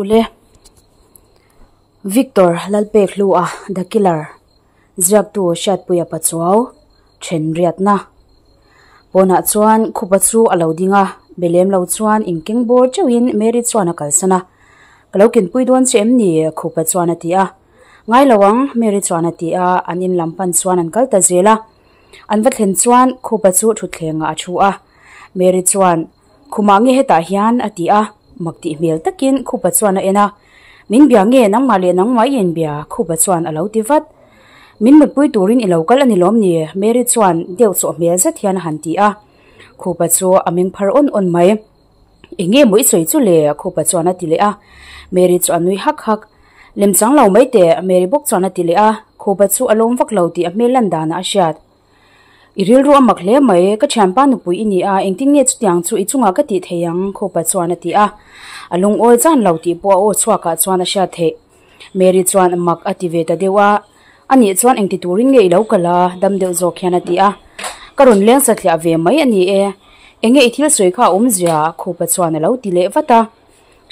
ule. Victor Lalpekhlua The Killer ziaktu Hriatpuia Pachuau then riatna pawnah chuan khupa chu a lo ding a be lem lo chuan inkeng bawr teuhin Mary chuan a kalsan a ka lo kinpui dawn che em ni khupa chuan a ti a ngai lo ang Mary chuan a ti a an in lam pan chuan an kal ta zel a an va thlen chuan khupa chu thutthlengah a thu a Mary chuan Khumah nge hetah hian a ti a, mak tih hmel takin Khupa chuan a en a. Min bia nge nangmah leh nangmah i inbia? Khupa chuan a lo ti vat. Min mutpui turin i lo kal a ni lawm ni? Mary chuan deuh chawh hmel zet hian a han ti a. Khupa chu a meng phar awn awn mai. Eng nge maw i sawi chu le? Khupa chuan a ti leh a. Mary chu a nui hak hak. Lemchang lo mai teh, Mary bawk chuan a ti leh a. Khupa chu a lawm vak lo tih a hmel lan danah a hriat. I rilru a mak hle mai, ka thianpa nupui i ni a, engtin nge chutiang chu i chungah ka tih thei ang? Khupa chuan a ti a. A lungawi zan lo tih pawh a aw chhuakah chuan a hriat theih. Mary chuan mak a ti ve ta deuh a, Anih chuan engti turin nge i lo kal a? dam deuh zawk hian a ti a. Ka rawn leng satliah ve mai a ni e. Enge i thil sawi kha a awmzia? Khupa chuan a lo ti leh vat a.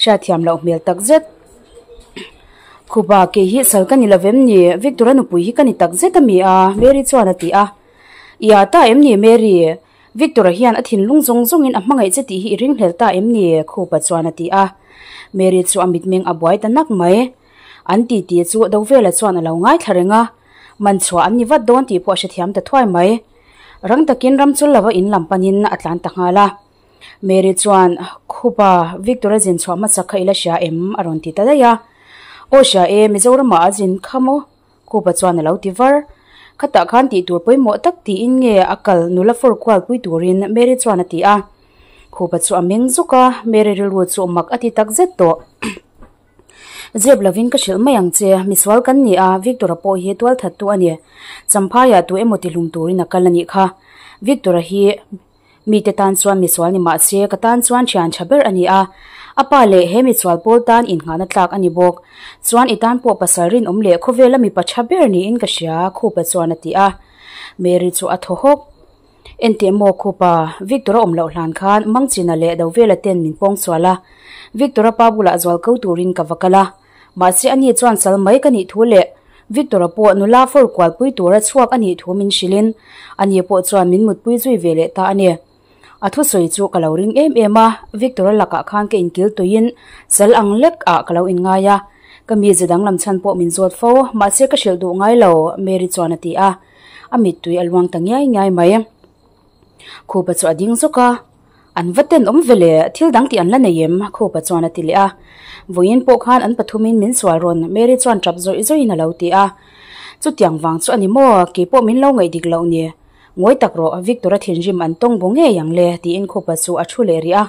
Hriatthiam loh hmel tak zet. Khupa, kei hi sal ka ni lovem ni? Victor-a nupui hi ka ni tak zet a mi a? Mary chuan a ti a. I ah ta em ni Mary? Victor-a hian a thinlung zawng zawngin a hmangaih che tih hi i ringhlel ta em ni? Khupa chuan a ti a. Mary chu a mitmeng a buai ta nak mai. An ti tih chu Dovela chuan a lo ngaithla reng a. Man chhuah an ni vat dawn tih pawh a hrethiam ta thuai mai. Rang takin ramchul lova in lam panin a tlan ta nghal a. Mary chuan, Khupa, Victor-a zin chhuah hmasak kha i la hria em? a rawn ti ta daih a. Aw hria e, Mizoramah a zin kha maw? Khupa chuan a lo ti var. Khatah khan tih tur pawimawh tak tiin nge a kal nula fawr kual pui turin Mary chuan a ti a. Khupa chu a meng zuk a, Mary rilru chu mak a ti tak zet tawh. Zep lovin ka hrilh mai ang che, misual kan ni a, Victor-a pawh hi tualthattu a ni. Champhaiah tu emaw tihlum turin a kal a nih kha. Victor-a hi. Mite tan chuan misual ni mah se, ka tan chuan thian tha ber a ni a. A pa leh he misual pawl tan inngahna tlak a ni bawk. Chuan i tan pawh pasal rinawm leh khawvela mipa tha ber niin ka hria, Khupa chuan a ti a. Mary chu a thaw hawk. Enteh maw Khupa, Victor-a awm loh hlan khan Mangchina leh Dovela ten min pawng sual a. Victor-a pa bulah zual ko turin ka va kal a. Mahse ani chuan sal mai ka nih thu leh Victor-a pawh nula fawr kualpui tura chhuak a nih thu min hrilhin ani pawh chuan min mutpui zui ve leh ta a ni. A thusawi chu ka lo ring em em a, Victor-a lakah khan ka inkil tuiin sal ang lek ah ka lo inngai a, ka mize danglam chhan pawh min zawt fo, mahse ka hrilh duh ngai lo, Mary chuan a ti a, a mittui a luang ta ngiai ngiai mai. Khupa chu a ding zawk a. An va ten awm ve le, thil dang tih an la nei em? Khupa chuan a ti leh a. Vawiin pawh khan an pathumin min sual rawn, Mary chuan tap zawih zawihin a lo ti a. Chutiang vang chu a ni maw, kei pawh min lo ngaih dik loh ni. Ngawi tak rawh, Victor-a thinrim an tawng bu ngei ang le, tiin Khupa chu a thu leh rih a.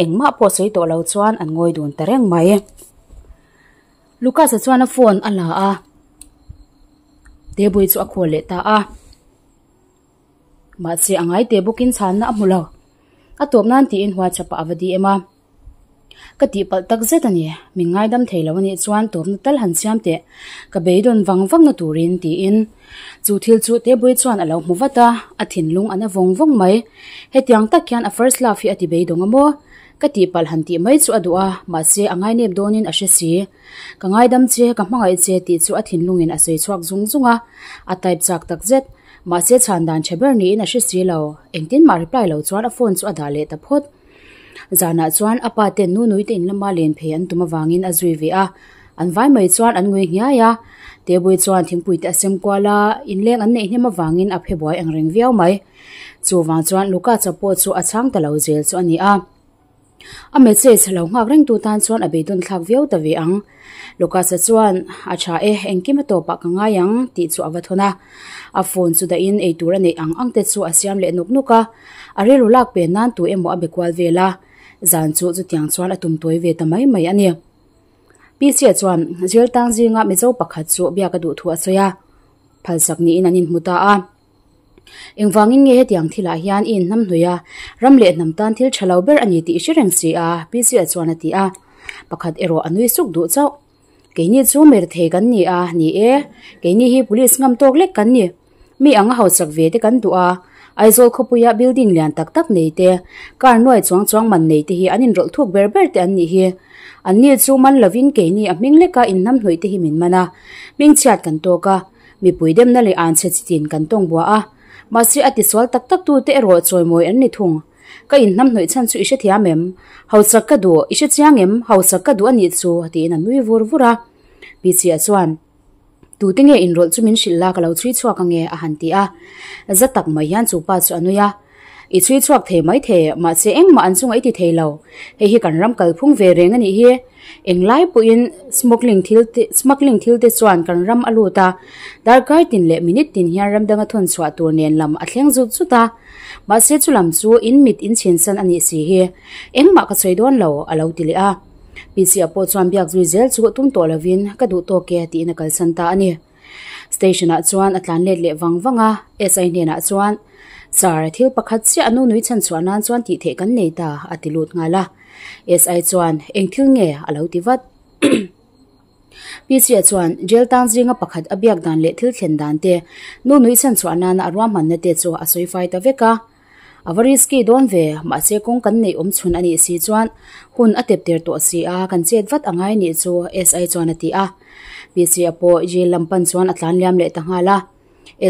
Engmah pawh sawi tawh lo chuan an ngawi dun ta reng mai. Lucas-a chuan a phone a la a, Tebui chu a call leh ta a. Mahse a ngai teh bawkin chhanna a hmu lo. A tawp nan tiin WhatsApp ah a va DM a. Ka tihpalh tak zet a ni. Min ngaidam thei lo a nih chuan tawpna tal han siam teh. Ka beidawn vang vang na turin tiin. Chu thil chu Tebui chuan a lo hmu vat a, a thinlung a na vawng vawng mai. Hetiang tak hian a first love hi a ti beidawng a maw? Ka tihpalh han tih mai chu a duh a, mahse a ngainep dawnin a hre si. Ka ngaidam che, ka hmangaih che tih chu a thinlungin a sawi chhuak zung zung a, a type chak tak zet. Mahse chhan dan tha ber niin a hre si lo. Engtin mah reply lo chuan a phone chu a dah leh ta phawt. Zanah chuan a pa ten nu nui te in lama len phei an tum avangin a zui ve a. An vai mai chuan an ngui nghiai a. Tebui chuan thingpui te a sem kual a, inleng an neih hnem avangin a phe buai ang reng viau mai. Chuvang chuan Lucas-a pawh chu a chhang ta lo zel chu a ni a. A message lo nghak reng tu tan chuan a beidawn thlak viau ta ve ang. Lucas-a chuan, A tha e, engkim a tawpah ka ngai ang, tih chu a va thawn a. A phone chu dahin ei tur a neih ang ang te chu a siam leh nawk nawk a. A rilru lak pen nan tu emaw a be kual vel a. Zan chu chutiang chuan a tum tawi ve ta mai mai a ni. Pc-a chuan Zirtang zinga Mizo pakhat chu biak a duh thu a sawi a. Phalsak niin an inhmu ta a. Engvangin nge hetiang thilah hian i inhnam hnawih a, ram leh hnam tan thil tha lo ber a ni tih i hre reng si a, Pc-a chuan a ti a. Pakhat erawh a nui suk duh chauh. Keini chu mirthei kan ni a, ni e, keini hi police ngam tawk lek kan ni. Mi anga hausak ve te kan duh a, Aizawl khawpuia building lian tak tak nei te, car nuai chuang chuang man nei te hi an inrawlh thuk ber ber te an nih hi. Anni chu man lovin keini a hming leka inhnamhnawih te hi min man a, hmingchhiat kan tawk a, mipui demna leh anchhe chitin kan tawng buah a. Mahse a tisual tak tak tute erawh chawimawi an ni thung. Ka inhnamhnawih chhan chu i hrethiam em? Hausak ka duh, i hrechiang em? Hausak ka duh a nih chu, tiin a nui vur vur a. Pichia chuan. Tute nge inrawlh chu min hrilh la ka lo chhui chhuak ange a han ti a. Za tak mai hian chu pa chu a nui a. I chhui chhuak thei mai thei, mahse engmah an chungah i ti thei lo. Hei hi kan ram kalphung ve reng a nih hi. Englai pawhin smuggling thil te smuggling thil te chuan kan ram a lut a, darkar tin leh minute tin hian ram danga thawn chhuah tur nen lam a thleng zut zut a. Mahse chu lam chu in mit in chhinsan a nih si hi. Engmah ka sawi dawn lo a lo ti leh a. Pichia pawh chuan biak zui zel chu tum tawh lovin ka duh tawk e tiin a kalsan ta a ni. Station ah chuan a tlan let leh vang vang a, SI hnenah chuan, Sir, thil pakhat chiah a nu nui chhan chhuah nan chuan tih theih kan nei ta a ti lut nghal a. SI chuan, Eng thil nge? a lo ti vat. Pichia chuan jail tang zinga pakhat a biak dan leh thil thlen dan te, nu nui chhan chhuah nana a ruahmanna te chu a sawi fai ta vek a. A va risky dawn ve, mahse kawng kan neih awm chhun a nih si chuan hun a tep ter tawh si a, kan chet vat a ngai nih chu SI chuan a ti a. Pc-a pawh jail lam pan chuan a tlan liam leh ta nghal a.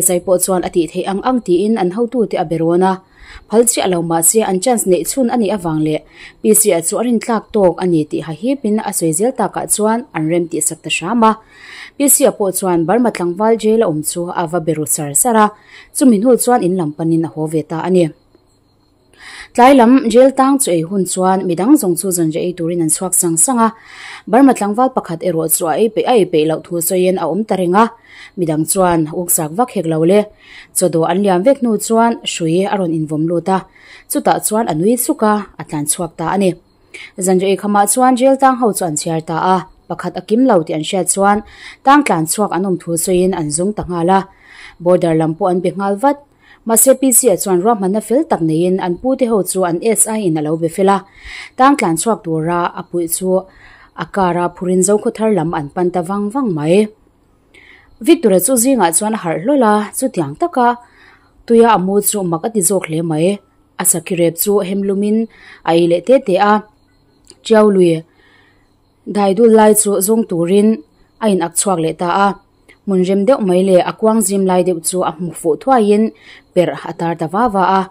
SI pawh chuan a tih theih ang ang tiin an hotute a be rawn a. Phal chiah lo mahse an chance neih chhun a nih avang leh Pc-a chu a rintlak tawk a ni tih hahipin a sawi zel takah chuan an rem tih sak ta hram a. Pc-a pawh chuan Burma tlangval jail a awm chu a va be ru sar sar a. Chumi hnu chuan in lam panin a haw ve ta a ni. Tlai lam jail tang chu ei hun chuan midang zawng chu zanriah ei turin an chhuak sang sang a. Burma tlangval pakhat erawh chu a ei peih a ei peih loh thu sawiin a awm ta reng a. Midang chuan uksak vak hek lo le. Chawdawh an liam vek hnu chuan hrui a rawn invawm lut a. Chutah chuan a nui suk a, a tlan chhuak ta a ni. Zanriah ei khamah chuan jail tang ho chu an chhiar ta a. Pakhat a kim lo tih an hriat chuan tang tlan chhuak an awm thu sawiin an zung ta nghal a. Border lam pawh an be nghal vat. Mahse PC-a chuan ruahmanna fel tak neiin an pute ho chu an SI in a lo be fel a. Tang tlan chhuak tura a puih chu a car a phurin Zokhawthar lam an pan ta vang vang mai. Victor-a chu zingah chuan a harh hlawl a, chutiang taka tuia a mu chu mak a ti zawk hle mai. A sakhi rep chu hem lumin a ei leh te te a. Tiau lui Daidul lai chu zawng turin a in ak chhuak leh ta a. Hmun rem deuh mai leh a kuang zim lai deuh chu a hmu fuh thuaiin perh a tar ta va va a.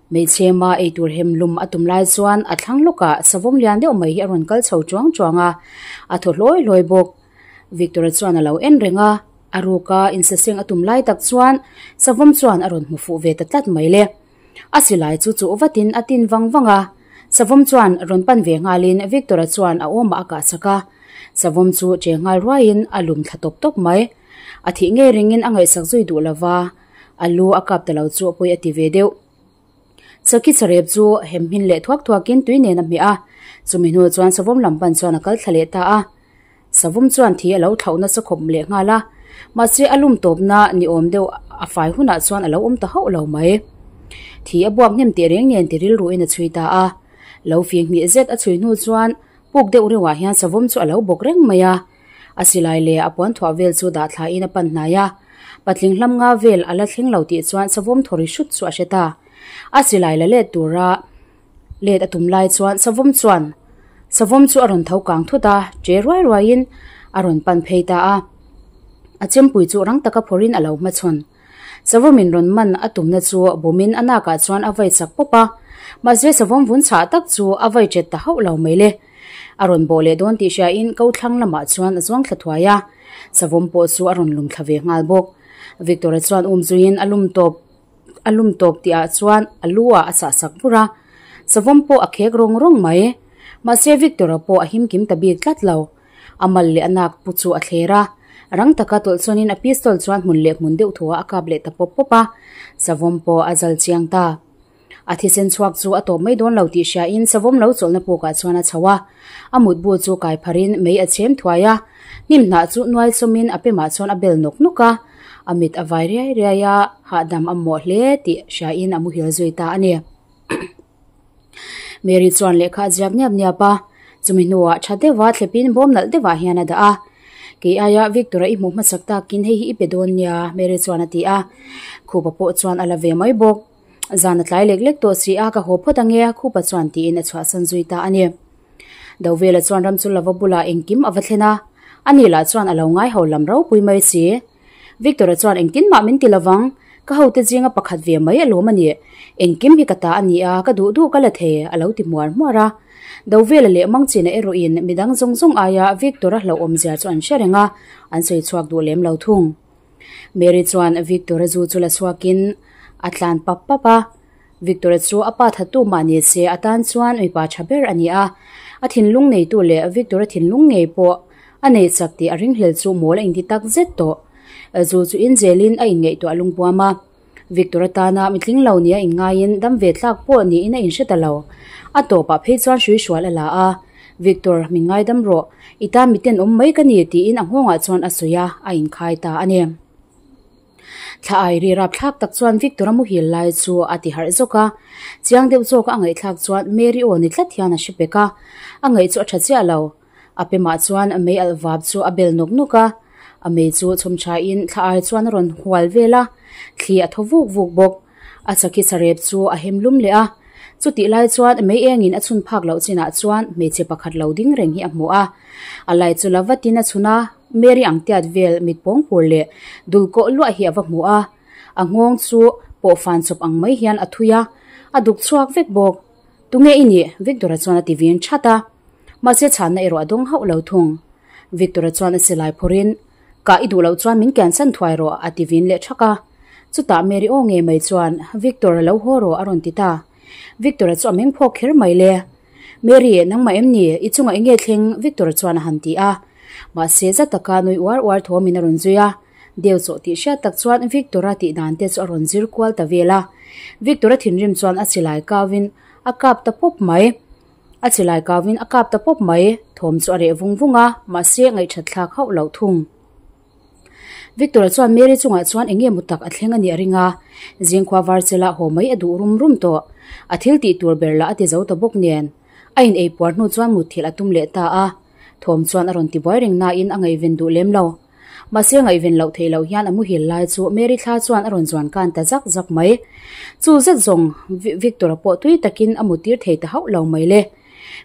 Hmeichhema eitur hem lum a tum lai chuan a thlang lawkah savawm lian deuh mai hi a rawn kal chho chuang chuang a, a thaw hlawi hlawi bawk. Victor-a chuan a lo en reng a, a ruka insaseng a tum lai tak chuan savawm chuan a rawn hmu fuh ve ta tlat mai le. A silai chu chuh vatin a tin vang vang a, savawm chuan rawn pan ve nghalin Victor-a chuan a awmah a kah sak a. Savawm chu che nghal ruaiin a lum thla tawp tawp mai. A thih ngei ringin a ngaihsak zui duh lo va, a lu a kap ta lo chu pawi a ti ve deuh. Sakhi charep chu hem hmin leh thuak thuakin tui nen a hmeh a, chumi hnu chuan savawm lam pan chuan a kal thla leh ta a. Savawm chuan thi a lo thlauh nasa khawp leh nghal a, mahse a lum tawpna ni awm deuh a fai hunah chuan a lo awm ta hauh lo mai. Thi a buak hnem teh reng nen ti rilruin a chhui ta a. Lo fing hnih zet a chhui hnu chuan puk deuh reuhah hian savawm chu a lo bawk reng mai a. A silai leh a puan thuah vel chu dah thlain a pan hnai a. Patling hlam nga vel a la thleng lo tih chuan savawm thaw ri hrut chu a hre ta. A silai la let tura let a tum lai chuan savawm chuan savawm chu a rawn tho kang thut a, che ruai ruaiin a rawn pan phei ta a. A chempui chu rang taka phawrhin a lo hmachhawn. Savawmin rawn man a tumna chu bawmin a nakah chuan a vai chak pawp a, mahse savawm vun chhah tak chu a vai ṭet ta hauh lo mai le. A rawn bawh leh dawn tih hriain ko thlang lamah chuan a zuang thla thuai a, savawm pawh chu a rawn lum thla ve nghal bawk. Victor-a chuan um zuiin a lum tawp a lum tawp tihah chuan a lu ah a sah sak bur a, savawm pawh a khek rawng rawng mai. Mahse Victor-a pawh a him kim ta bik tlat lo. A mal leh a nak pu chu a thler a, rang taka tawlh chuanin a pistol chuan hmun leh hmun deuh thuah a kap leh ta pawp pawp a, savawm pawh a zal chiang ta. A thisen chhuak chu a tawp mai dawn lo tih hriain savawm lo chawlhna pukah chuan a chho a, a mutbu chu kai pharin mei a chhem thuai a, hnim hnah chu nuai chawmin a pemah chuan a bel nawk nawk a, a mit a vai riai riai a, hahdam a mawh hle tih hriain a muhil zui ta a ni. Mary chuan lehkha a ziak niap niap a, chumi hnuah tha deuha thlepin bawm nalh deuhah hian a dah a. Kei aia Victor-a i hmuh hmasak takin hei hi i pe dawn nia, Mary chuan a ti a. Khupa pawh chuan a la ve mai bawk. Zan a tlai lek lek tawh si a, ka haw phawt ange, Khupa chuan tiin a chhuahsan zui ta a ni. Dovela chuan ram chu lova bulah engkim a va thlen a, ani lah chuan a lo ngai ho lam ropui mai si. Victor-a chuan engtin mah min ti lovang, ka hote zinga pakhat ve mai alawm a ni. Engkim hi ka ta a ni a, ka duh duh ka la thei, a lo ti hmuar hmuar a. Dovela leh Mangchina erawhin midang zawng zawng aia Victor-a hlauhawmzia chu an hre reng a, an sawi chhuak duh lem lo thung. Mary chuan Victor-a zu chu la chhuakin a tlan pap pap a, Victor-a chu a pa thattu mah ni se a tan chuan mipa tha ber a ni a, a thinlung neitu leh Victor-a thinlung ngei pawh a nei chak tih a ringhlel chu mawl a inti tak zet tawh. Zu chu inzelin a inngaihtuah lungpuam a, Victor-a tana mitling lo nia inngaiin dam ve tlak pawh niin a inhre ta lo. A tawpah phei chuan hrui hrual a la a, Victor, min ngaidam rawh, i tan miten awm mai ka ni tiin a nghawngah chuan a sawi a, a inkhai ta a ni. Thla ai ri rapthlak tak chuan Victor-a muhil lai chu a ti harh zawk a, chiang deuh zawka a ngaihthlak chuan Mary aw ni tlat hian a hre pek a, a ngaih chu a tha chiah lo. A pemah chuan mei alh vap chu a bel nawk nawk a, a mei chu chhawm thain thla ai chuan a rawn hual vel a, thli a thaw vuk vuk bawk. A sakhi sarep chu a hem lum leh a, chutih lai chuan mei engin a chhun phak loh chinah chuan hmeichhe pakhat lo ding reng hi a hmu a, a lai chu la vatin a chhun a, Mary ang tiat vel mit pawng pur leh dul kawh luah hi a va hmu a, a nghawng chu pawhfan chawp ang mai hian a thui a, a duk chhuak vek bawk. Tunge i nih? Victor-a chuan a ti vin that a. Mahse chhanna erawh a dawng hauh lo thung. Victor-a chuan a silai phawrhin, Kah i duh loh chuan min kiansan thuai rawh a ti vin leh thak a. Chutah Mary aw ngei mai chuan, Victor a lo haw rawh a rawn ti ta. Victor-a chu a meng phawk kher mai le. Mary, nangmah em ni? I chungah enge thleng? Victor-a chuan a han ti a. Mahse za taka nui uar uar thawmin a rawn zui a. Deu chawh tih hriat tak chuan Victor-a tih dan te chu a rawn zir kual ta vel a. Victor-a thinrim chuan a chilai kauin a kap ta pawp mai. A chilai kauin a kap ta pawp mai. Thawm chu a reh vung vung a, mahse ngaihthat thlak hauh loh thung. Victor-a chuan Mary chungah chuan eng nge maw tak a thleng a nih a ring a, zingkhua var chela haw mai a duh rum rum tawh. A thil tih tur ber lah a ti zo ta bawk nen. A in ei puar hnu chuan mutthilh a tum leh ta a. Thawm chuan a rawn ti buai reng nain a ngaihven duh lem lo. Mahse ngaihven loh theih loh hian a muhil lai chu Mary thla chuan a rawn zuan kan ta zak zak mai. Chu zet zawng Victor-a pawh tui takin a mutir thei ta hauh lo mai le.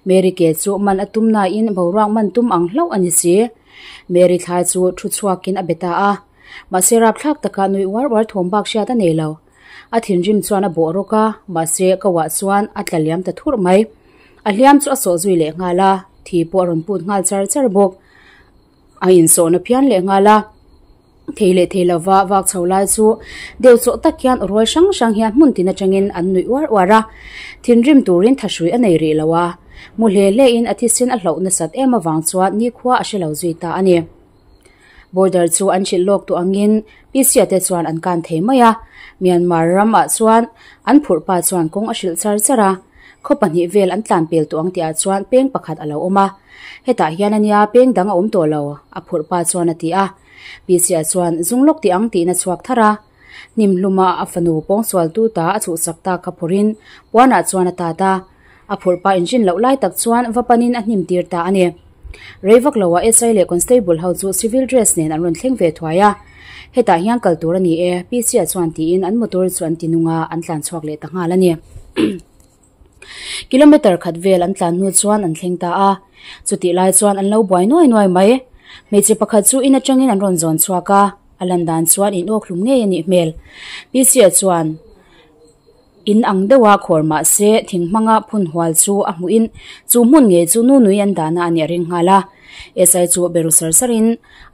Mary ke chu man a tum nain boruak man tum ang hlauh a ni si. Mary thla chu thu chhuakin a be ta a. Mahse rapthlak taka nui uar uar thawm bak hriat a nei lo. A thinrim chuan a bawh rawk a, mahse ka uah chuan a tla liam ta thurh mai. A hliam chu a sawh zui leh nghal a, thi pawh a rawn put nghal char char bawk. A insawhna phian leh nghal a, thei leh thei lova vak chho lai chu deuh chawh tak hian aw rual hrang hrang hian hmun tin atangin an nuih uar uar a, thinrim turin thahrui a nei rih lo a, mu hle hle in a thisen a hloh nasat em avang chuan nikhua a hre lo zui ta a ni. Border chu an hrilh lawk tawh angin Pisia te chuan an kan thei mai a, Myanmar ram ah chuan an phurh pa chuan kawng a hrilh char char a, khaw pahnih vel an tlan pel tawh ang tih ah chuan peng pakhat a lo awm a, Hetah hian a nia peng dang a awm tawh lo, a phurh pa chuan a ti a. Pisia chuan zung lawk tih ang tiin a chhuak thar a. Hnim hluma a fanu pawngsual tu ta a chhuhsak ta kha phawrhin puanah chuan a tat a. A phurh pa inrin loh lai tak chuan va panin a hnim tir ta a ni. Rei vak loah SI leh Constable ho chu civil dress nen an rawn thleng ve thuai a. Hetah hian kal tur a ni e, Pisia chuan tiin an motor chu an ti nung a, an tlan chhuak leh ta nghal a ni. Kilometer khat vel an tlan hnu chuan an thleng ta a, chutih lai chuan an lo buai nuai nuai mai. Hmeichhe pakhat chu in atangin an rawn zawn chhuak a, a lan dan chuan in awk hlum ngei a nih hmel. Pisia chuan in ang deuha khawr mah se thing hmanga phun hual chu a hmuhin chu hmun ngei chu nu nui an dahna a nih a ring nghal a. SI chu beru sar sarin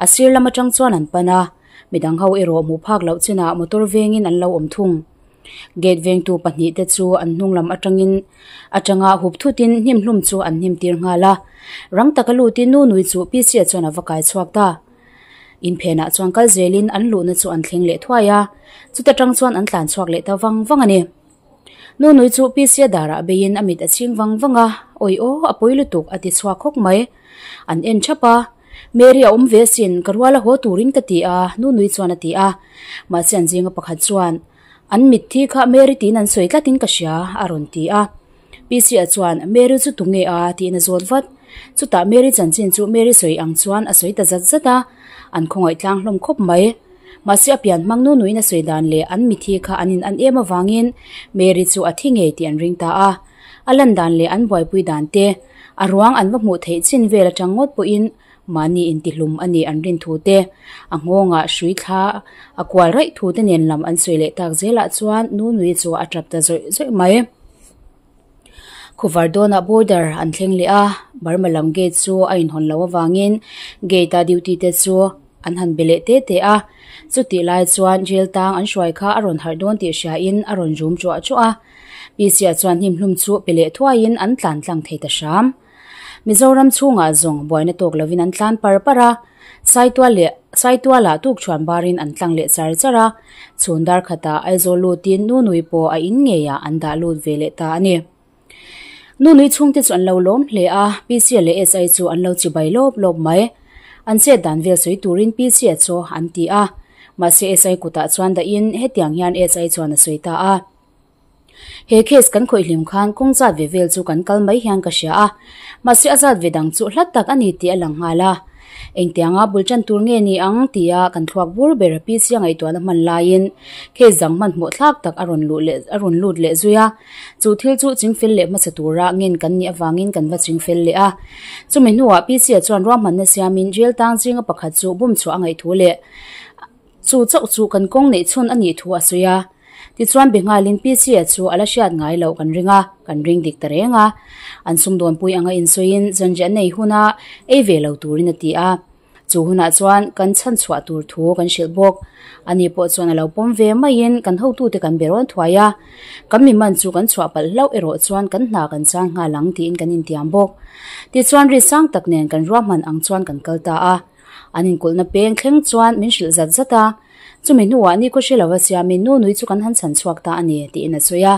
a sir lam atang chuan an pan a, midang ho erawh hmuh phak loh chinah motor vengin an lo awm thung. Gate vengtu pahnihte chu an hnung lam atangin atanga hup thutin hnim hlum chu an hnim tir nghal a. Rang taka lutin nu nui chu PC-a chuan a va kai chhuak ta. In phenah chuan kal zelin an luhna chu an thleng leh thuai a, chuta tang chuan an tlan chhuak leh ta vang vang a ni. Nu nui chu PC-a darah beiin a mit a chhing vang vang a, Awi aw, a pawi lutuk a ti chhuak khawk mai. An en thap a, Mary a awm ve asin, ka rual a haw turin ka ti a, nu nui chuan a ti a. Mahse an zinga pakhat chuan, An mitthi kha Mary tiin an sawi tlatin ka hria, a rawn ti a. PC-a chuan, Mary chu tunge a? tiin a zawt vat. Chutah Mary chanchin chu Mary sawi ang chuan a sawi ta zat zat a, an khawngaih tlang hlawm khawp mai. Mahse a pian hmang nu nuin a sawi dan leh an mithi kha an in an em avangin Mary chu a thi ngei tih an ring ta a. A lan dan leh an buaipui dan te, a ruang an va hmuh theih chin vel atang ngawt pawhin mahni intihlum a nih an rin thu te, a nghawngah hrui thla a kual raih thu te nen lam an sawi leh tak zelah chuan nu nui chu a tap ta zawih zawih mai. Khuvar dawnah border an thleng leh a, Burma lam gate chu a inhawn loh avangin gate a duty te chu an han be leh te te a. Chutih lai chuan jail tang an hruai kha a rawn harh dawn tih hriain a rawn zum chuah chuah a. PC-ah chuan hnimhlum chu pe leh thuaiin an tlan tlang thei ta hram. Mizoram chhungah zawng buaina tawk lovin an tlan par par a, Saitual leh Saitualah tukṭhuan barin an tlang leh char char a, chhun dar khatah Aizawl lutin Nunui pawh a in ngeiah an dah lut ve leh ta a ni. Nunui chhungte chu an lo lawm hle a, PC-a leh SI chu an lo chibai lawp lawp mai. An chet dan vel sawi turin PC-a chu an ti a, mahse SI kutah chuan dahin hetiang hian SI chuan a sawi ta a. He case kan khawih hlim khan kawng zat ve vel chu kan kal mai hian ka hria a, mahse a zat ve dang chu hlat tak a ni tih a lang nghal a. Engtianga bul tan tur nge ni ang tia kan thluak bur ber PC a ngaihtuahna hman laiin case dang hmanhmawh thlak tak a rawn luh leh a rawn lut leh zui a. Chu thil chu chingfel leh hmasa tura ngen kan nih avangin kan va chingfel leh a. Chumi hnuah PC a chuan ruahmanna siamin jail tang zinga pakhat chu bum chhuah a ngaihthu leh Chu chauh chu kan kawng neih chhun a nih thu a sawi a. Tichuan be nghalin PC-a chu a la hriat ngai loh kan ring a, kan ring dik ta reng a. An sumdawnpui anga insawiin zanriah nei huna ei ve lo turin a ti a. Chu hunah chuan kan chhan chhuah tur thu kan hrilh bawk. Ani pawh chuan a lo pawm ve maiin kan hotute kan be rawn thuai a. Kan mi man chu kan chhuah palh hlauh erawh chuan kan hna kan chang nghal ang tiin kan intiam bawk. Tichuan ri sang tak nen kan ruahman ang chuan kan kal ta a. An inkulhna peng thleng chuan min hrilh zat zat a, chumi hnuah ni khaw hre lova siamin Nunui chu kan han chhan chhuak ta a ni, tiin a sawi a.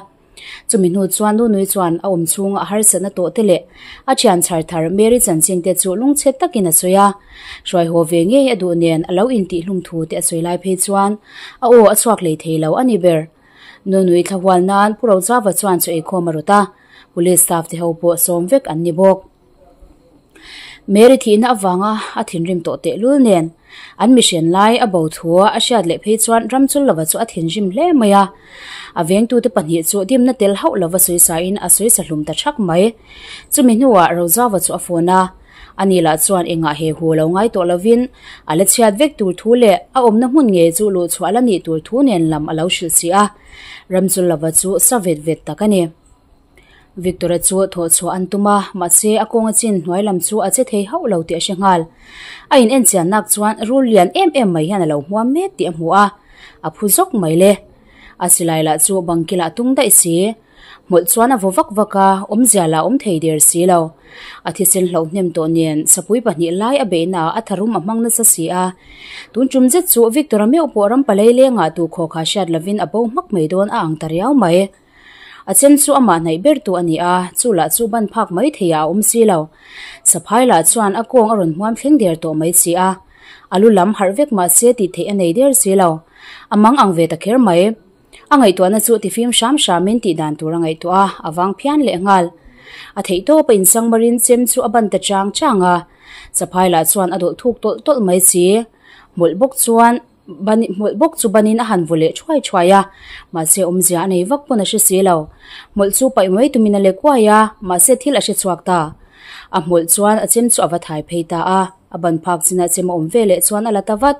Chumi hnu chuan Nunui chuan a awm chhunga a harsatna tawh te leh a thian chhar thar Mary chanchin te chu lungchhe takin a sawi a. Hruai haw ve ngei a duh nen a lo intihhlum thu te a sawi lai phei chuan a aw a chhuak hlei thei lo a ni ber. Nunui thlahual nan Pu Rojava chuan chaw eikhawm a rawt a, Police staff te ho pawh sawm vek an ni bawk. Mary thihna avanga a thinrim tawh tehlul nen an mihren lai a bo thu a hriat leh phei chuan Ramchul lova chu a thinrim hle mai a. A vengtute pahnih chu dimna tel hauh lova sawisain a sawisa hlum ta thak mai. Chumi hnuah Rozava chu a phone a, ani lah chuan engah he hu lo ngai tawh lovin a la chhiat vek tur thu leh a awmna hmun ngei chu luhchhuah la nih tur thu nen lam a lo hrilh si a. Ramchul lova chu sa vet vet tak a ni. Victor-a chu thawh chhuah an tum a, mahse a kawnga chin hnuai lam chu a che thei hauh lo tih a hre nghal. A in en chian nak chuan rul lian em em mai hian a lo hmuam mek tih a hmu a, a phu zawk mai le. A silai lah chu bangkilah a tung daih si. Hmawlh chuan a vaw vak vak a, awmzia lah awm thei der si lo. A thisen hloh hnem tawh nen sapui pahnih lai a beihna ah a tharum a hmang nasa si a. Tun tum zet chu Victor-a meuh pawh ram palei lengah tu khawkha hriat lovin a bo hmak mai dawn a ang ta riau mai. A chem chu amah hnaih ber tu a ni a, chu lah chu ban phak mai theiah a awm si lo. Saphai lah chuan a kawng a rawn hmuam thleng der tawh mai si a. A lu lam harh vek mah se tih theih a nei der si lo. A mang ang ve ta kher mai. A ngaihtuahna chu tifim hram hramin tih dan tur a ngaihtuah a, a vang phian leh nghal. A theih tawp a insangmarin chem chu a ban ta chang chang a. Saphai lah chuan a dawlh thuk tawlh tawlh mai si. Hmawlh bawk chuan. Ban hmawlh bawk chu banin a han vaw leh thuai thuai a, mahse awmzia a nei vak pawn a hre si lo. Hmawlh chu paih mai tumin a lek uai a, mahse thil a hre chhuak ta. A hmawlh chuan a chem chu a va thai phei ta a, a ban phak chinah chem a awm ve leh chuan a la ta vat.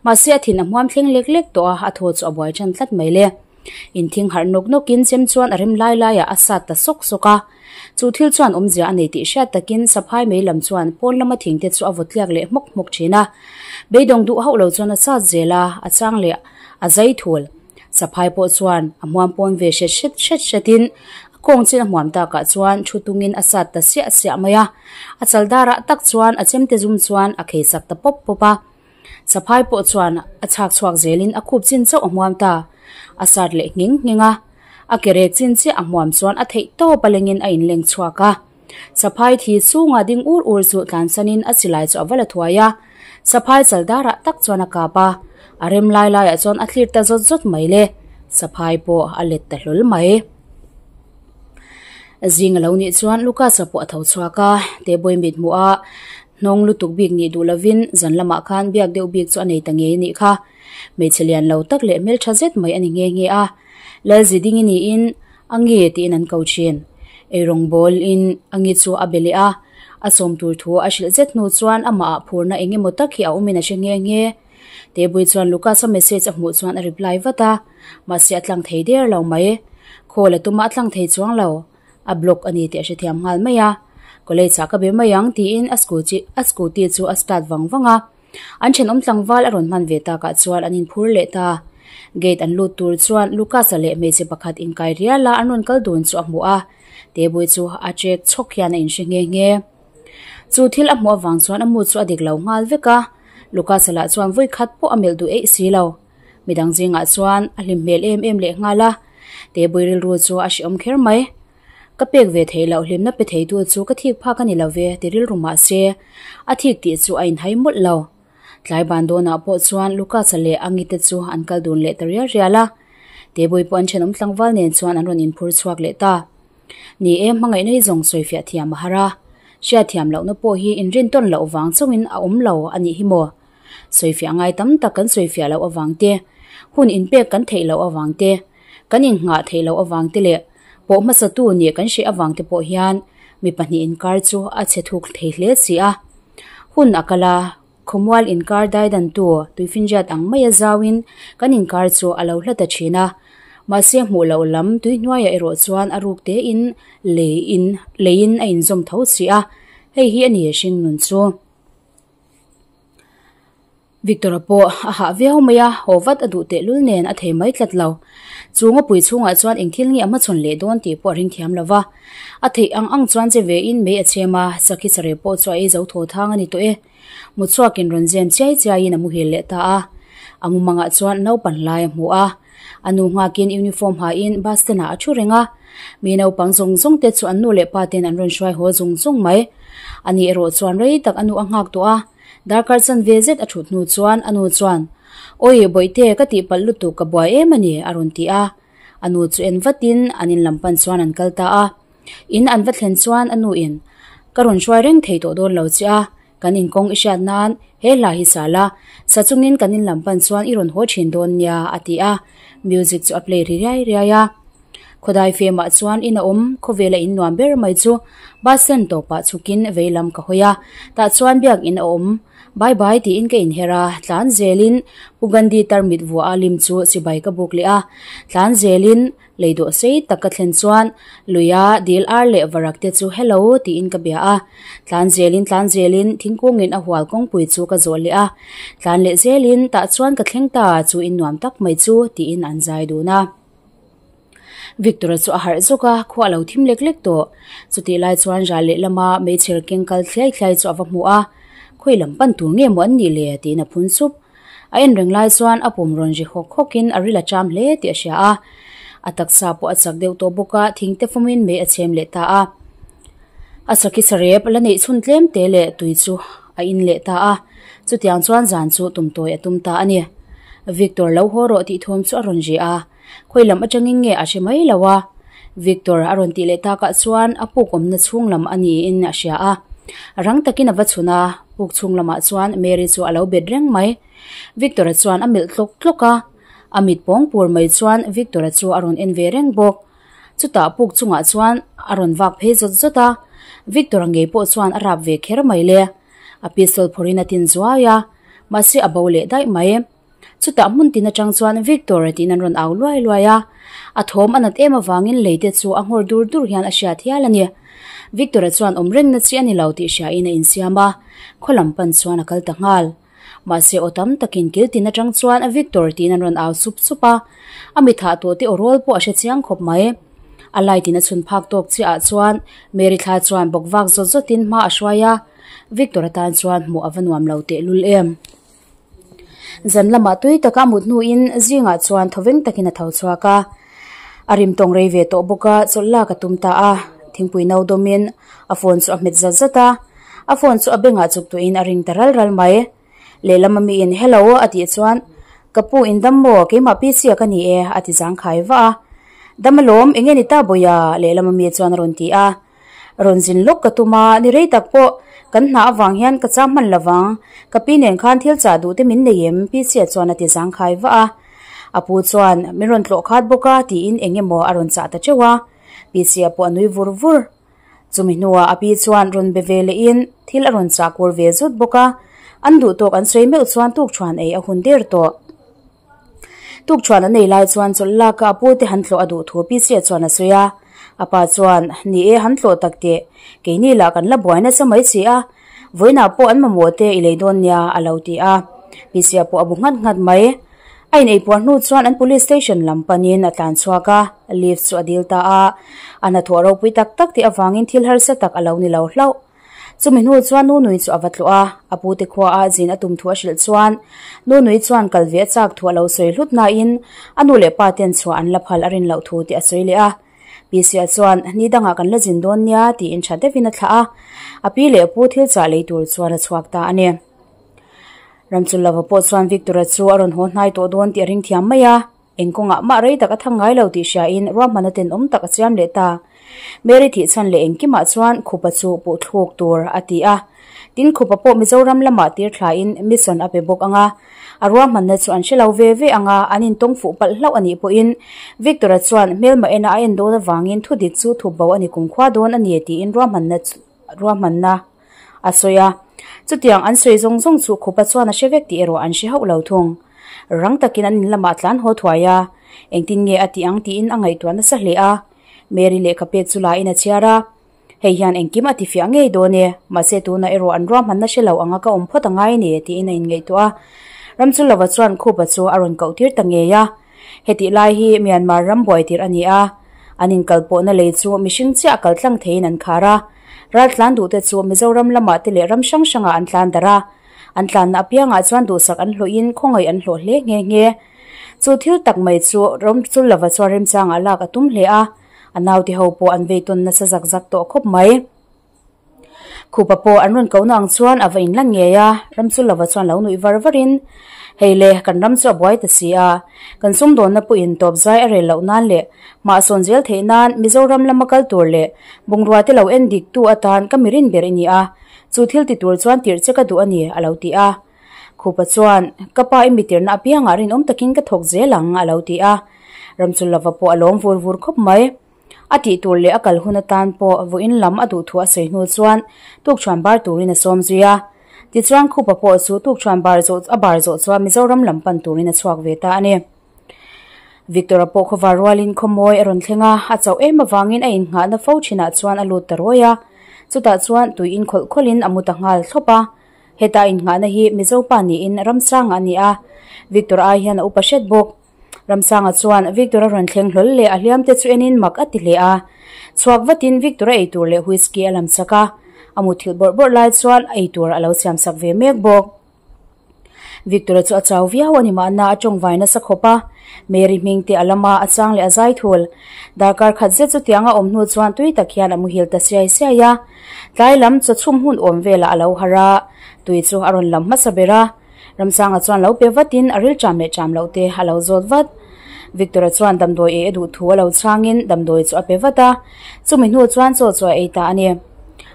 Mahse a thin a hmuam thleng lek lek tawh a, a thaw chu a buai tan tlat mai le. Inthing harh nawk nawkin chem chuan a rem lai laiah a sat ta sawk sawk a. Chu thil chuan awmzia a nei tih hriat takin saphai mei lam chuan pawn lama thingte chu a vaw tliak leh hmawk hmawk thin a. Beidawng duh hauh lo chuan a sat zel a, a chang leh a zai thul. Saphai pawh chuan a hmuam pawn ve hret hret hret hretin a kawng chin a hmuam takah chuan thu tungin a sat ta siah siah mai a. A chal darah tak chuan a chemte zum chuan a khei sak ta pawp pawp a. Saphai pawh chuan a chhak chhuak zelin a khup chin chauh a hmuam ta. A sat leh nghing nghing a. A ke rek chin chiah a hmuam chuan a theih tawp a lengin a inleng chhuak a. Saphai thi chhunga ding ur ur chu tlansanin a silai chu a va la thuai a. Saphai chal darah tak chuan a kap a. A rem lai laiah chuan a thlir ta zawt zawt mai le. Saphai pawh a let ta hlawl mai. Zing a lo nih chuan Lucas-a pawh a tho chhuak a, Tebawii mit hmuh a. Hnawng lutuk bik nih duh lovin zan lamah khan biak deuh bik chu a nei ta ngei a nih kha. Hmeichhe lian lo tak leh hmeltha zet mai a ni nghe nghe a. Lalzidingi niin Angi tiin an ko thin. Eirawng bawl in Angi chu a be leh a, a sawm tur thu a hrilh zet hnu chuan amah ah phurna eng emaw tak hi a awmin a hre nghe nghe. Tebui chuan Lucas-a message a hmuh chuan a reply vat a, mahse a tlang thei der lo mai. Call a tum a, a tlang thei chuang lo. A block a ni tih a hrethiam nghal mai a. College ah ka be mai ang tiin a scooty a scooty chu a start vang vang a. An thenawm tlangval a rawn hman ve takah chuan an inphur leh ta. Gate an lut tur chuan Lucas-a leh hmeichhe pakhat inkai rial a an rawn kal dun chu a hmu a. Tebui chu a trek chhawk hian a inhre nghe nghe. Chu thil a hmuh avang chuan a mu chu a dik lo nghal vek a, Lucas-a lah chuan vawi khat pawh a melh duh eih si lo. Midang zingah chuan a hlim hmel em em leh nghal a, Tebui rilru chu a hrehawm kher mai. Ka pek ve theih loh hlimna pe theitu chu ka thik phak a ni lo ve ti rilru mah se, a thik tih chu a inhai mawlh lo. Tlai ban dawnah pawh chuan Lucas-a leh Angi te chu an kal dun leh ta rial rial a, Tebui pawh an thenawm tlangval nen chuan an rawn inphur chhuak leh ta. Ni e, hmangaihna hi zawng sawifiah thiam a har a, hriatthiam lohna pawh hi inrintawn loh vang chauhin a awm lo a nih hi maw? Sawifiah ngai tam tak kan sawifiah loh avang te, hun inpek kan theih loh avang te, kan innghah theih loh avang te leh pawh hmasatu nih kan hreh avang te pawh hian mi pahnih inkar chu a chhe thuk thei hle si a. Hun a kal a, Khawmual inkar daidantu tuifinriat ang maia zauin kan inkar chu a lo hla ta thin a. Mahse hmuh loh lam tuihnuaiah erawh chuan a ruk tein leiin leiin a inzawm tho si a, hei hi a ni hring nun chu. Victor-a pawh a hah viau mai a, haw vat a duh tehlul nen a thei mai tlat lo. Chu ngawpui chhungah chuan eng thil nge a hmachhawn leh dawn tih pawh a ring thiam lo va. A theih ang ang chuan che vein mei a chhem a, sakhi sareh pawh chu a ei zo thaw thang a ni tawh e. Mutchhuakin rawn zem chiai chiaiin a muhil leh ta a. A mumangah chuan naupang lai a hmu a. A nu nghakin uniform hain bus stand ah a thu reng a. Mi naupang zawng zawng te chu an nu leh pa ten an rawn hruai haw zung zung mai. A ni erawh chuan rei tak a nu a nghak tawh a. Darkar chan ve zet a thut hnu chuan a nu chuan, Awi Bawihte, ka tihpalh lutuk ka buai em a ni, a rawn ti a. A nu chu en vatin an in lam pan chuan an kal ta a. In an va thlen chuan a nu in, Ka rawn hruai reng thei tawh dawn lo che a, kan inkawng i hriat nan he hla hi sa la, sa chungin kan in lam pan chuan i rawn haw thin dawn nia, a ti a. Music chu a play ri riai riai a. Khawdai femah chuan in a awm, khawvela in nuam ber mai chu bus stand tawpah chhukin vei lam ka hawi a, tah chuan biakin a awm. Bye bye tiin ka inher a, tlan zelin Pu Gandhi tarmit vuah a lim chu chibai ka buk leh a, tlan zelin lei dawh sei tak ka thlen chuan luia dil ar leh varak te chu hello tiin ka bia a, tlan zelin tlan zelin thingkungin a hual kawngpui chu ka zawh leh a, tlan leh zelin tah chuan ka thleng ta chu in nuam tak mai chu tiin an zai dun a. Victor-a chu a harh zawk a, khua a lo thim lek lek tawh. Chutih lai chuan ral lehlama meichher keng kal thliai thliai chu a va hmu a, Khawi lam pan tur nge maw an nih le? tiin a phun sup. A en reng lai chuan a pum rawn ri hawk hawkin a ril a cham hle tih a hria a. A taksa pawh a chak deuh tawh bawk a, thing te fumin mei a chhem leh ta a. A sakhi sarep la neih chhun tlem te leh tui chu a in leh ta a, chutiang chuan zan chu tumtawi a tum ta a ni. Victor lo haw rawh tih thawm chu a rawn ri a, khawi lam atangin nge a hre mai lo a, Victor a rawn tih leh takah chuan a puk awmna chhung lam a niin a hria a, rang takin a va chhun a, puk chhung lamah chuan Mary chu a lo bet reng mai. Victor-a chuan a melh tlawk tlawk a, a mit pawng pur mai chuan Victor-a chu a rawn en ve reng bawk. Chutah puk chungah chuan a rawn vak phei zawt zawt a, Victor-a ngei pawh chuan a rap ve kher mai le. A pistol phawrhin a tin zuai a, mahse a bo leh daih mai. Chutah hmun tin atang chuan Victor tiin an rawn au luai luai a, a thawm a nat em avangin lei te chu a nghawr dur dur hian a hriat hial a ni. Victor-a chuan awm rengna chi a ni lo tih hriain a insiam a, khaw lam pan chuan a kal ta nghal. Mahse aw tam takin kil tin atang chuan Victor tiin an rawn au sup sup a, a mi thah tawh te aw rawl pawh a hre chiang khawp mai. A light in a chhun phak tawk chiah ah chuan Mary thla chuan bawk vak zawt zawt in hma a hruai a, Victor atan chuan hmuh a va nuam lo tehlul em. Zan lamah tui taka a mut hnuin zingah chuan thawveng takin a tho chhuak a, a rim tawng rei ve tawh bawk a, chawlh lak a tum ta a, thingpui no dawmin a phone chu a hmet zat zat a, a phone chu a bengah chuk tuihin a ring ta ral ral mai. Lehlam a miin hello a tih chuan ka pu in dam maw keimah pi chiah ka ni e a ti zangkhai vah a, dam alawm enge ni ta bawiha lehlam a mi chuan a rawn ti a. Rawn zin lawk ka tum a, ni rei tak pawh kan hna avang hian ka cham hman lovang, ka pi nen khan thil chah duh te min nei em? Pi Chia chuan a ti zangkhai vah a. A pu chuan, Min rawn tlawh khat bawk a, tiin eng emaw a rawn chah ta teuh a. Pi Chia pawh a nui vur vur. Chumi hnuah a pi chuan rawn be ve lehin thil a rawn chah kur ve zut bawk a, an duh tawk an sawi meuh chuan tukṭhuan ei a hun der tawh. Tukṭhuan an ei lai chuan chawlh lak a a pu te han tlawh a duh thu Pi Chia chuan a sawi a. A pa chuan, Ni e, han tlawh tak teh, keini lah kan la buai nasa mai si a, vawiinah pawh an mamawh te i lei dawn nia, a lo ti a. Pi Chia pawh a bu nghat nghat mai. A ineipuar hnu chuan an police station lam panin a tlan chhuak a, lift chu a dil ta a. A hnathawh ropui tak tak tih avangin thil harsa tak a lo ni lo hlauh. Chumi hnu chuan Nunui chu a va tlawh a, a pute khuaah zin a tum thu a hrilh chuan Nunui chuan kal ve a chak thu a lo sawi hlut nain a nu leh pa ten chhuah an la phal a rin loh thu tih a sawi leh a. Pisia chuan, Ni dangah kan la zin dawn nia tiin tha deuhin a thlah a, a pi leh pu thil chah lei tur chuan a chhuak ta a ni. Ramchulava pawh chuan Victor-a chu a rawn haw hnai tawh dawn tih a ring thiam mai a, eng kawngah mah rei tak a thang ngai lo tih hriain ruahmanna tenawm tak a siam leh ta. Mary thihchhan leh engkimah chuan Khupa chu puh thluk tur a ti a. Tin, Khupa pawh Mizoram lamah tir thlain mission a pe bawk ang a. A ruahmanna chu an hre lo ve ve ang a, an intawng fuh palh hlauh a nih pawhin Victor-a chuan hmelma ena a en dawn avangin thudik chu thup bo a ni kumkhua dawn a ni tiin ruahmanna ruahmanna a sawi a. Chutiang an sawi zawng zawng chu Khupa chuan a hre vek tih erawh an hre hauh lo thung. Rang takin an in lamah tlan haw thuai a, engtin nge a tih ang tiin a ngaihtuah nasa hle a. Mary lehkha pek chu lain a chhiar a, Hei hian engkim a tifiah ngei dawn e, mahse tunah erawh an ruahmanna hre lo anga ka awm phawt a ngai ni tiin a inngaihtuah a. Ramchulova chuan Khupa chu a rawn koh tir ta ngei a. Hetih lai hi Myanmar ram buai tirh a ni a, an inkalpawhna lei chu mihring chiah kal tlang theiin an khar a. Raltlan duhte chu Mizoram lamah te leh ram hrang hrangah an tlan darh a, an tlanna apiangah chuan duhsak an hlawhin khawngaih an hlawh hle nghe nghe. Chu thil tak mai chu Ramchulova chuan remchangah lak a tum hle a, a naute ho pawh an vei tawn nasa zak zak tawh khawp mai. Khupa pawh an rawn kohna ang chuan a va inlan ngei a, Ramchulova chuan lo nuih var varin, Hei le, kan ram chu a buai ta si a, kan sumdawnna pawhin tawp zai a rel loh nan leh mah sawn zel theih nan Mizoram lama kal tur leh bungrua te lo en dik tu atan ka mirin ber i ni a, chu thil ti tur chuan tirh che ka duh a ni, a lo ti a. Khupa chuan, Ka pa i mitirna apiangah rinawm takin ka thawk zel ang, a lo ti a. Ramchulova pawh a lawm vur vur khawp mai. A tih tur leh a kal hun atan pawh vawiin lam a duh thu a sawi hnu chuan tukṭhuan bar turin a sawm zui a. Tichuan Khupa pawh chu tukṭhuan bar zawh a bar zawh chuan Mizoram lam pan turin a chhuak ve ta a ni. Victor-a pawh khawvar rualin khawmawi a rawn thleng a, a chauh em avangin a innghahna fo thinah chuan a lut ta rawi a. Chutah chuan tui in khawlh khawlhin a mu ta nghal thlawp a. Heta innghahna hi Mizo pa niin Ramsanga a ni a, Victor-a ai hian a upa hret bawk. Ramsanga chuan Victor a rawn thleng hlawl leh a hliam te chu enin mak a ti hle a. Chhuak vatin Victor a eitur leh whisky a lam chak a, a muthilh bawrh bawrh lai chuan eitur a lo siam sak ve mek bawk. Victor-a chu a chau viau a ni mahna a tawngvai nasa khawp a, Mary hming te a lam a, a chang leh a zai thul. Darkar khat zet chutiang a awm hnu chuan tui tak hian a muhil ta siai siai a. Tlai lam chaw chhum hun awm velah a lo harh a, tui chu a rawn lam hmasa ber a. Ramsanga chuan lo pe vatin a ril ṭam leh ṭam loh te a lo zawt vat. Victor-a chuan damdawi ei a duh thu a lo chhangin damdawi chu a pe vat a, chumi hnu chuan chaw chu a ei ta a ni.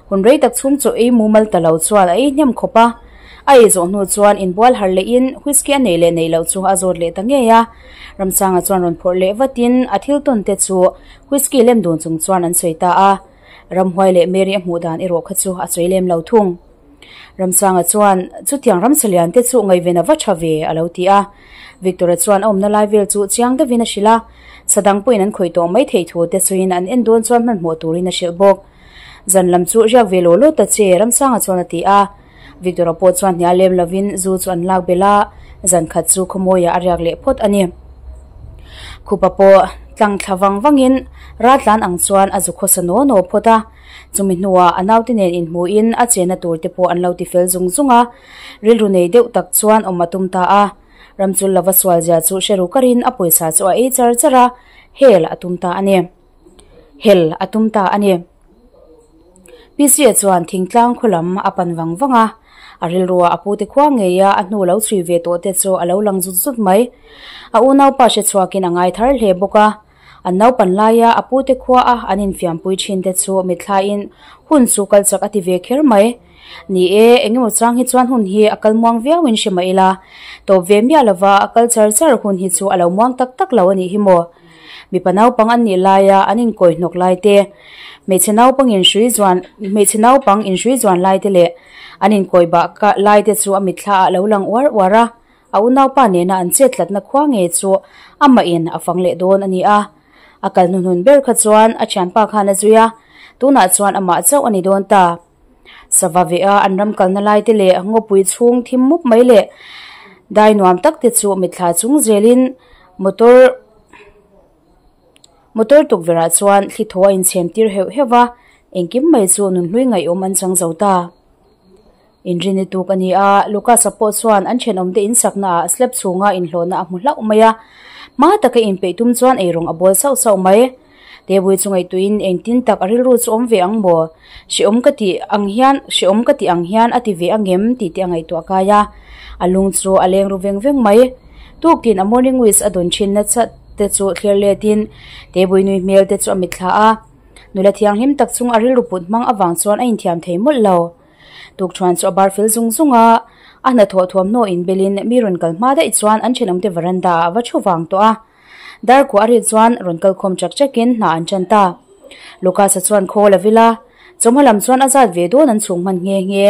Hun rei tak chhung chaw ei mumal ta lo chuan a ei hnem khawp a, a ei zawh hnu chuan inbual har lehin whisky a neih leh neih loh chu a zawt leh ta ngei a. Ramsanga chuan rawn phawrh leh vatin a thil tawn te chu whisky lem dun chung chuan an sawi ta a, Ramhuai leh Mary a hmuh dan erawh kha chu a sawi lem lo thung. Ramsanga chuan, Chutiang ramsalian te chu ngaihven a va tha ve, a lo ti a. Victor-a chuan a awmna lai vel chu chiang deuhin a hrilh a, sadang pawhin an khawih tawh mai theih thu te chuin an en dawn chuan hmanhmawh turin a hrilh bawk. Zan lam chu riak ve law law ta che, Ramsanga chuan a ti a. Victor-a pawh chuan hnial lem lovin zu chu an lak belh a, zan khat chu khawmawiah a riak leh phawt a ni. Khupa pawh tlang thla vang vangin raltlan ang chuan a zu khawsa naw naw phawt a. Chumi hnuah a naute nen inhmuhin a chenna tur te pawh an lo ti fel zung zung a, rilru nei deuh tak chuan awm a tum ta a. Ramchul lova sual zia chu hre ru karin a pawisa chu a ei char char a, hel a tum ta a ni. Hel a tum ta a ni. Pc-a chuan thingtlang khaw lam a pan vang vang a, a rilruah a pute khua ngei a, a hnu lo chhui ve tawh te chu a lo lang zut zut mai. A unaupa hre chhuakin a ngai thar hle bawk a. An naupan laia a pute khua a an infiampui thin te chu mitthlain hun chu kal chak a ti ve kher mai. Ni e, engemaw chang hi chuan hun hi a kal muang viauin hre mah ila, tawp ve miah lova a kal char char hun hi chu a lo muang tak tak lo a nih hi maw. Mipa naupang an nih laia an inkawi hnawk lai te, hmeichhe naupang inhrui zuan hmeichhe naupang inhrui zuan lai te leh an inkawi bah lai te chu a mitthla ah lo lang uar uar a. A unaupa nena an chet tlatna khua nge chu amahin a fang leh dawn a ni a. A kal hnuhnun ber kha chuan a thianpa khan a zui a, tunah chuan amah chauh a ni dawn ta. Sava veh a an ram kalna lai te leh ngawpui chhung thim mup mai leh dai nuam tak te chu mitthla chung zelin motor motor tukverh ah chuan thli thaw a inchhem tir heuh heuh va, engkim mai chu nunhlui ngaihawm an chang zo ta. Inrini tuk a ni a, Lucas-a pawh chuan an thenawmte insakna ah slab chhunga inhlawhna a hmu hlauh mai a, hma taka inpeih tum chuan eirawng a bawl sauh sauh mai. Tebui chu ngaihtuahin engtin tak a rilru chu awm ve ang maw? Hrehawm ka tih ang hian hrehawm ka tih ang hian a ti ve angem tih te a ngaihtuah kai a, a lung chu a leng ru veng veng mai. Tuktin a morning wish a dawn thin nasa te chu thlir letin Tebui nui hmel te chu a mitthla a, nula thianghlim tak chung a rilru put hmang avang chuan a inthiam thei mawlh lo. Tukṭhuan chu a bar fel zung zung a, a hnathawh thuamhnaw inbelin mi rawn kal hma daih chuan an ṭhenawmte veranda ah a va ṭhu vang tawh a. Dar kuah a rik chuan rawn kal khawm chak chakin hna an ṭan ta. Lucas-a chuan khawl a vil a, chawhma lam chuan a zat ve dawn an chhung hman nghe nghe.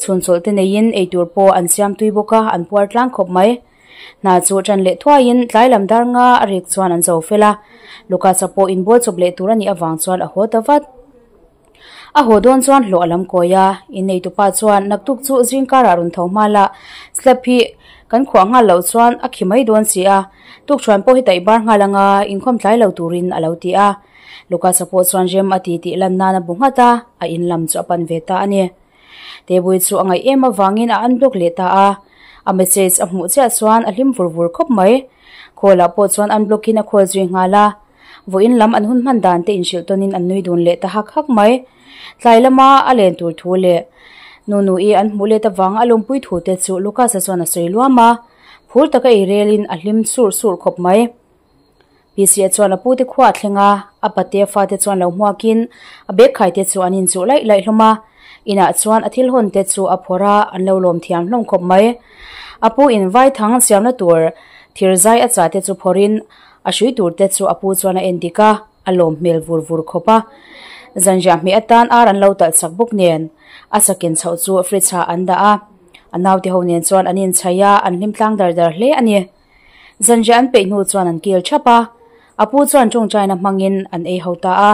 Chhun chawlh te neiin eitur pawh an siam tui bawk a, an puar tlang khawp mai. Hna chu ṭan leh thuaiin tlai lam dar nga a rik chuan an zo fel a, Lucas-a pawh inbual chawp leh tur a nih avang chuan a haw ta vat. A haw dawn chuan hlawh a lam kawi a, inneitupa chuan naktuk chu zing karah rawn tho hmal a, slab hi kan khuah nghal loh chuan a khi mai dawn si a, tukṭhuan pawh hi taih bar nghal anga inkhawm tlai lo turin a lo ti a. Lucas-a pawh chuan rem a ti tih lan nan a bu nghat a, a in lam chu a pan ve ta a ni. Tebui chu a ngaih em avangin a unblock leh ta a, a message a hmuh chiah chuan a hlim vur vur khawp mai. Call ah pawh chuan unblock in a call zui nghal a. Vawiin lam an hun hman dan te inhrilh tawnin an nui dun leh ta hak hak mai. Tlai lama a len tur thu leh Nunu-i an hmuh let avanga a lawmpui thu te chu Lucas-a chuan a sawi luam a, phur taka ei relin a hlim surh surh khawp mai. Pc-a chuan a pute khua a thleng a, a pate a fate chuan lo hmuakin a bag khai te chu an inchuh laih laih hlawm a, inah chuan a thil hawn te chu a phawrh a, an lo lawm thiam hlawm khawp mai. A pu in vaithang siamna tur thir zai a chah te chu phawrhin A hrui tur te chu a pu chuan a en dik a, a lawm hmel vur vur khawp a. Zanriah hmeh atan ar an lo talh chak bawk nen, a sakin chhoh chu fridge ah an dah a. A naute ho nen chuan an inchhaih a, an hlim tlang dar dar hle a ni. Zanriah an peih hnu chuan an kil thap a, a pu chuan tawngtaina hmangin an ei ho ta a.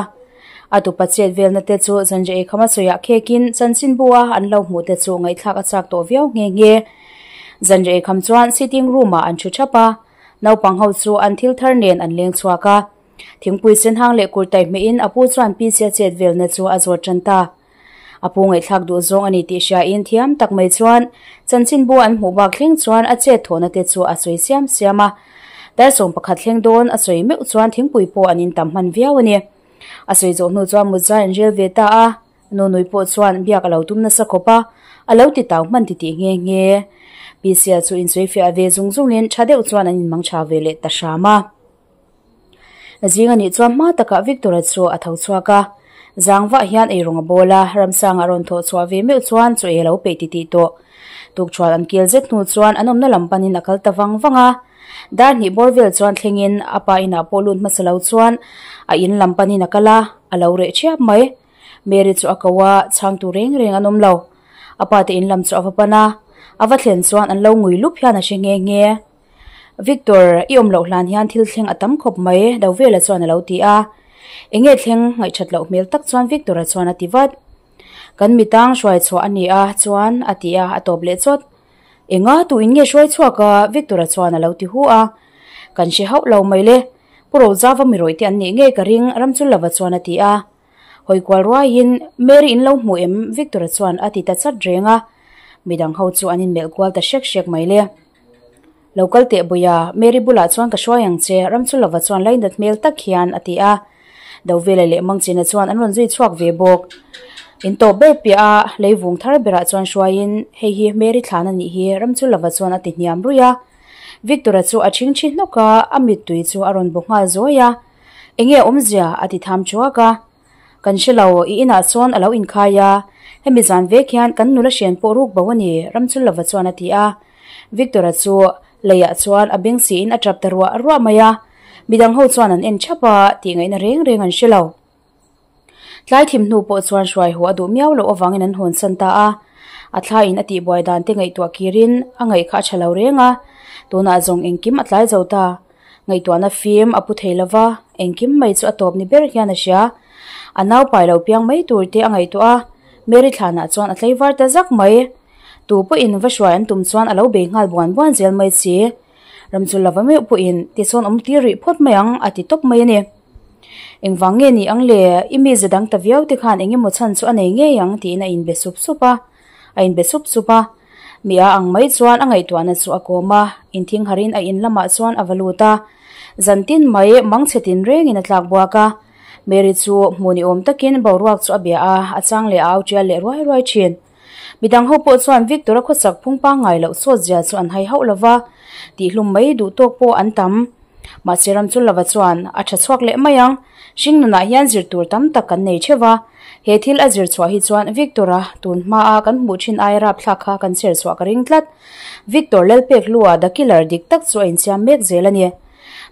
A tupa chet velna te chu zanriah ei khama sawiah khekin chanchinbu a an lo hmuh te chu ngaihthlak a chak tawh viau nghe nghe. Zanriah ei kham chuan sitting room ah an thu thap a. Naupang ho chu an thil thar nen an leng chhuak a. Thingpui senhang leh kurtai hmehin a pu chuan Pisia chet velna chu a zawt tan ta. A pu ngaihthlak duh zawng a ni tih hriain thiam tak mai chuan chanchinbu an hmuh bak thleng chuan a chet thawhna te chu a sawi siam siam a. Dar sawm pakhat thleng dawn a sawi meuh chuan thingpui pawh an intam hman viau a ni. A sawi zawh hnu chuan mutza in rel ve ta a. Nunui pawh chuan biak a lo tum nasa khawp a, a lo ti tau hman titih nghe nghe. Pisia chu insawifiah ve zung zungin tha deuh chuan an inmang tha ve leh ta hram a. Zing a nih chuan hma takah Victor-a chu a tho chhuak a, zang vah hian eirawng a bawl a, Ramsanga rawn thawh chhuah ve meuh chuan chaw ei a lo peih titih tawh. Tukṭhual an kil zet hnu chuan an awmna lam panin a kal ta vang vang a. Dar hnih bawr vel chuan thlengin a pa inah pawh lut hmasa lo chuan a in lam panin a kal a, a lo reh ṭhiap mai. Mary chu a ko a, chhangtu reng reng an awm lo. A pa te in lam chu a va pan a, a va thlen chuan an lo ngui lup hian a hre nghe nghe. Victor, i awm loh hlan hian thil thleng a tam khawp mai, Dovela chuan a lo ti a. Enge thleng ngaihthat loh hmel tak chuan Victor-a chuan a ti vat. Kan mitang hruai chhuah a ni a, chuan a ti a, a tawp leh chawt. Enga tu in nge hruai chhuak a? Victor-a chuan a lo ti hu a. Kan hre hauh lo mai le. Pu Rozava mirawih te an nih ngei ka ring, Ramchulava chuan a ti a. Hawi kual ruaiin, Mary in lo hmu em? Victor-a chuan a ti ta chat reng a. Midang ho chu an inmelh kual ta hrek hrek mai le. Lo kal teh Bawia, Mary bulah chuan ka hruai ang che, Ramchulava chuan lainat hmel tak hian a ti a. Dovela leh Mangchina chuan an rawn zui chhuak ve bawk. In tawp ber piah a, leivung thar berah chuan hruaiin, Hei hi Mary thlan a nih hi, Ramchulava chuan a ti hniam ruih a. Victor-a chu a chhingchhi hnawk a, a mittui chu a rawn bu nghal zuai a. Enge a awmzia? a ti tham thuak a. Kan hre lo, i inah sawn a lo inkhai a, hemi zan vek hian kan nula hrian pawh ruk bo a ni, Ramchhunlova chuan a ti a. Victor-a chu leiah chuan a beng siin a tap ta ruah ruah mai a, midang ho chuan an en thap a, tih ngaihna reng reng an hre lo. Tlai thim hnu pawh chuan hruai haw a duh miau loh avangin an hawnsan ta a, a thla in a tihbuai dan te ngaihtuah kirin a ngaih kha a tha lo reng a, tunah zawng engkim a tlai zo ta. Ngaihtuahna fim a pu thei lova, engkim mai chu a tawp ni ber hian a hria. A nau pai lo piang mai tur te a ngaihtuah a, Mary thlanah chuan a tlaivar ta zak mai. Tu pawhin va hruai an tum chuan a lo bei nghal buan buan zel mai si. Ramchul lova meuh pawhin tisawn awm tir rih phawt mai ang a ti tawp mai a ni. Engvang nge ni ang le, i mi ze dang ta viau te khan eng emaw chhan chu a nei ngei ang tiin a inbe sup sup a, a inbe sup sup a. Mi a ang mai chuan a ngaihtuahna chu a kawm a, inthing harin a in lamah chuan a va lut a. Zan tin mai mangchhe tin rengin a tlak buak a. Mary chu hmuh ni awm takin boruak chu a bia a, a chang leh a au tial leh ruai ruai thin. Midang ho pawh chuan Victor-a khawsak phung pangngai loh sawt zia chu an hai hauh lova, tihlum mai duh tawk pawh an tam. Mahse Ramchulava chuan a tha chhuak leh mai ang, hringnunah hian zir tur tam tak kan nei theuh a, he thil a zir chhuah hi chuan Victor-a tun hmaa kan hmuh thin aia rapthlak kha kan chher chhuah ka ring tlat. Victor Lalpekhlua the killer dik tak chu a insiam mek zel a ni.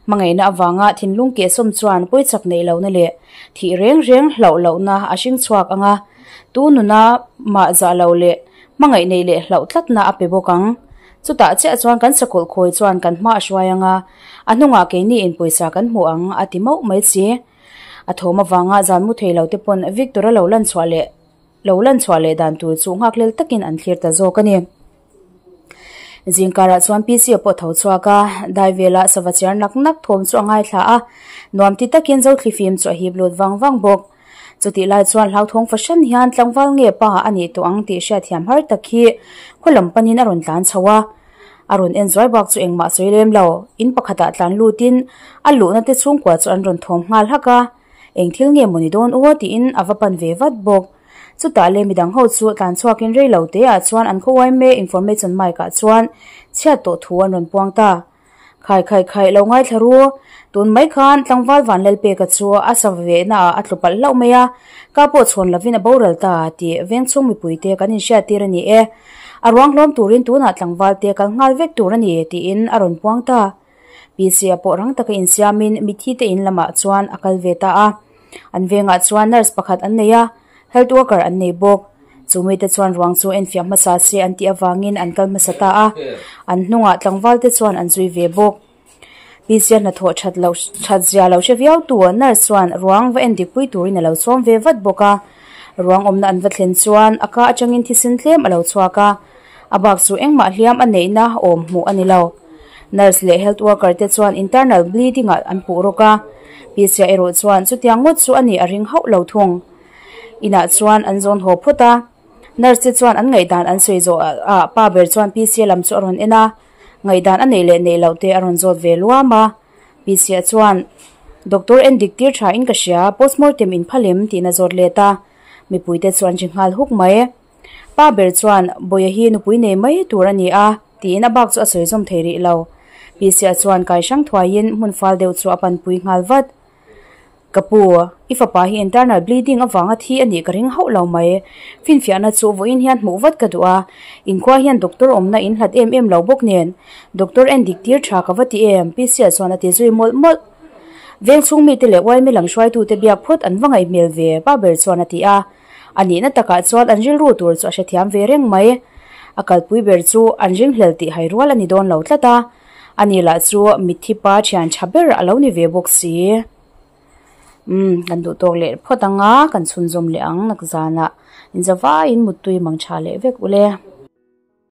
Hmangaihna avanga thinlung kehsawm chuan pawichak neih lohna leh thih reng reng hlauh lohna a hring chhuak ang a, tu nuna mah zah lo leh hmangaih neih leh hlauh tlatna a pe bawk ang. Chutah chiah chuan kan sakawlh khawi chuan kan hma a hruai ang a, a hnungah keini in pawisa kan hmu ang a ti mauh mai si. A thawm avanga zan mu thei lo te pawn Victor-a lo lan chhuah leh lo lan chhuah leh dan tur chu nghakhlel takin an thlir ta zawk a ni. Zingkarah chuan PC a pawh tho chhuak a, dai velah sava chiar nak nak thawm chu a ngaithla a, nuam ti takin Zothlifim chu a hip lut vang vang bawk. Chutih lai chuan hlauthawng fahran hian tlangval nge pa a nih tawh ang tih hriatthiam har tak hi khaw lam panin a rawn tlan chho a. A rawn en zuai bak chu engmah sawi lem lo, in pakhatah tlan lutin a luhna te chhungkua chu an rawn thawm nghal hak a, eng thil nge maw ni dawn aw tiin a va pan ve vat bawk. Chutah leh midang ho chu tlan chhuakin rei lo te ah chuan an khaw yma information mic ah chuan chhiat tawh thu an rawn puang ta. Khai khai khai lo ngaithla ru. Tun mai khan tlangval Vanlalpeka chu a sa vehna ah a tlu palh hlauh mai a, ka pawh chhawn lovin a boral ta tih vengchhung mipuite kan inhriat tir a ni e. A ruang hlawm turin tunah tlangval te kal nghal vek tur a ni tiin a rawn puang ta. PC-a pawh rang taka insiamin mitthi te in lamah chuan a kal ve ta a. An vengah chuan nurse pakhat an nei a, health worker an nei bawk. Chu mite chuan ruang chu enfiah hmasa se an tih avangin an kal hmasa ta a, an hnungah tlangval te chuan an zui ve bawk. PC-a hnathawh that loh that zia lo hre viau tu nurse chuan ruang va endik pui turin a lo chhawm ve vat bawk a. Ruang awmna an va thlen chuan a ka atangin thisen tlem a lo chhuak a, a bak chu engmah hliam a neihna awm hmuh a ni lo. Nurse leh health worker te chuan internal bleeding ah an puh rawk a, Pisia erawh chuan chutiang ngawt chu a nih a ring hauh lo thung. Inah chuan an zawn haw phawt a, nurse te chuan an ngaihdan an sawi zawh ah pa ber chuan Pisia lam chu a rawn en a, ngaihdan a neih leh neih loh te a rawn zawt ve luam a. Pisia chuan, Doctor en dik tir tha in ka hria, postmortem in phal em? tiin a zawt let a, mipui te chu an ri nghal huk mai. Pa ber chuan, Bawiha hi nupui nei mai tur a ni a, tiin a bak chu a sawi zawm thei rih lo. Pisia chuan kai hrang thuaiin hmun fal deuh chu a panpui nghal vat. Ka pu, i fapa hi internal bleeding avanga thi a nih ka ring hauh lo mai. Finfiahna chu vawiin hian hmuh vat ka duh a, inkhua hian doctor awmna in hlat em em lo bawk nen. Doctor en dik tir tha ka va ti em, Pisia chuan a ti zui mawlh mawlh. Veng chhung mite leh uaimi lam hruaitute biak phawt an va ngaih hmel ve, pa ber chuan a ti a. A nihna takah chuan an rilru tur chu a hrethiam ve reng mai. A kalpui ber chu an ringhlel tih hai rual a ni dawn lo tlat a, ani lah chu mitthi pa thian tha ber a lo ni ve bawk si. Umm, kan duh tawk leh phawt ang a, kan chhunzawm leh ang nakzanah inzavaiin muttui mang tha leh vek ule.